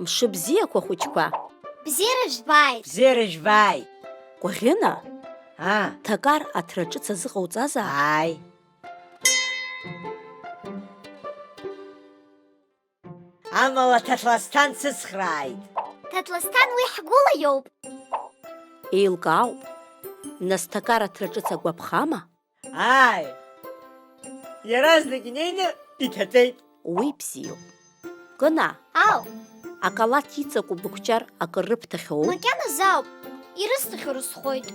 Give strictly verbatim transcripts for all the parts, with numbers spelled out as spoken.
Мшыбзиақәа, хәыҷқәа! Бзиара жәбааит! Бзиара жәбааит! Кәаӷьына, аа, Ҭакар аҭра ҿыц азыҟауҵазаап? Ааи. Амала Ҭаҭласҭан дсыцхрааит. Ҭаҭласҭан уи ҳгәыла иоуп. Еилкаауп. Нас Ҭакар аҭра ҿыц агәаԥхама? Ааи. Иаразнак инеины иҭатәеит. Уи бзиоуп. Кына. Ау. Акалаҭ иҵаку бықәҷар акыр рыбҭахьоу? Макьаназы ауп. Ирысҭахьоу рызхоит.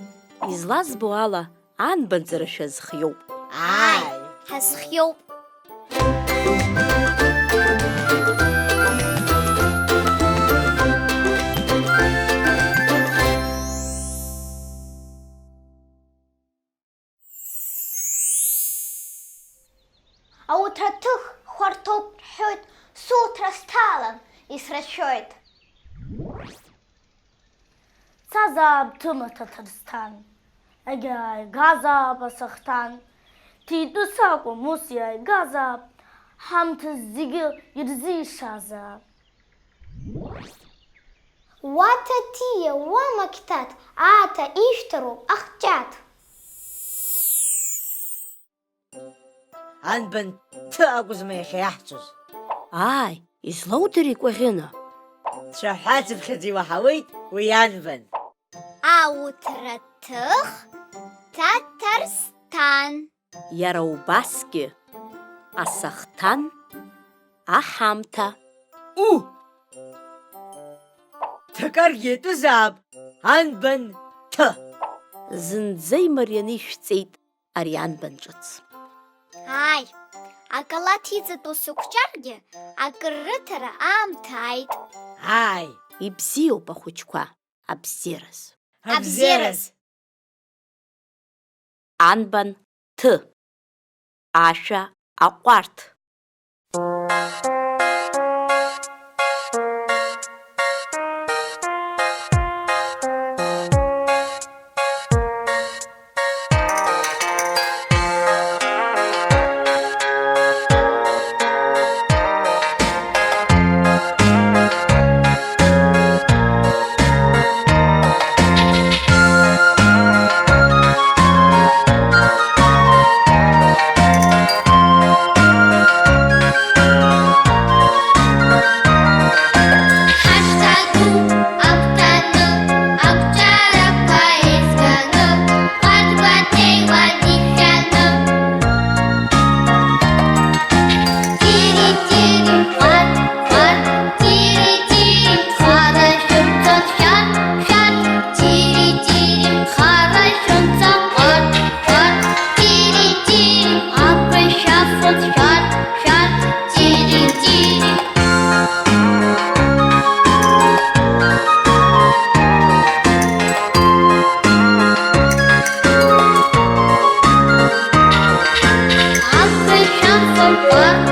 Излазбо ала, анбанҵарашәа зхиоуп. Ааи, ҳазхиоуп. Ауҭраҭых хәарҭоуп рҳәоит, суҭра сҭалан, исрашәоит. Цазаап Ҭыма Ҭаҭырсҭан, егьааигазаап асахҭан. Ҭитәыс акәым, ус иааигазаап, ҳамҭас зегьы ирзишазаап. Уа Ҭаҭиа, уа Мақьҭаҭ, аҭа ишәҭароуп ахҷаҭ. Анбан ҭы акәызма иахьа иаҳҵоз? Ааи, излоудыри, Кәаӷьына? Цәаҳәацыԥхьаӡа иуаҳауеит уи анбан. Ауҭраҭых Ҭаҭарсҭан. Иара убасгьы асахҭан аҳамҭа. У! Ҭакаргьы иатәызаап анбан ҭы. Зынӡа имарианы ишәҵеит ари анбан ҿыц. Ааи, акалаҭ иҵатәоу сықәҷаргьы акыр рыҭара аамҭа ааит. Ааи. Ибзиоуп, ахәыҷқәа, абзиараз. Абзиараз. Анбан ҭы. Ашәа аҟәарҭ. Ҳашҭа ду агәҭаны, агәҿарақәа еизганы, ҟәардәқәа ҭеиуан ишәаны. Тири-тири, ҟәард, ҟәард, тири-тири, хара шәымҵан, шәарҭ, шәарҭ, тири-тири, хара шәымҵан, ҟәард, ҟәард, тири-тири, абра шәафоит, шәарҭ, шәарҭ, тири-тири. Абра шәафоит, ҟәард,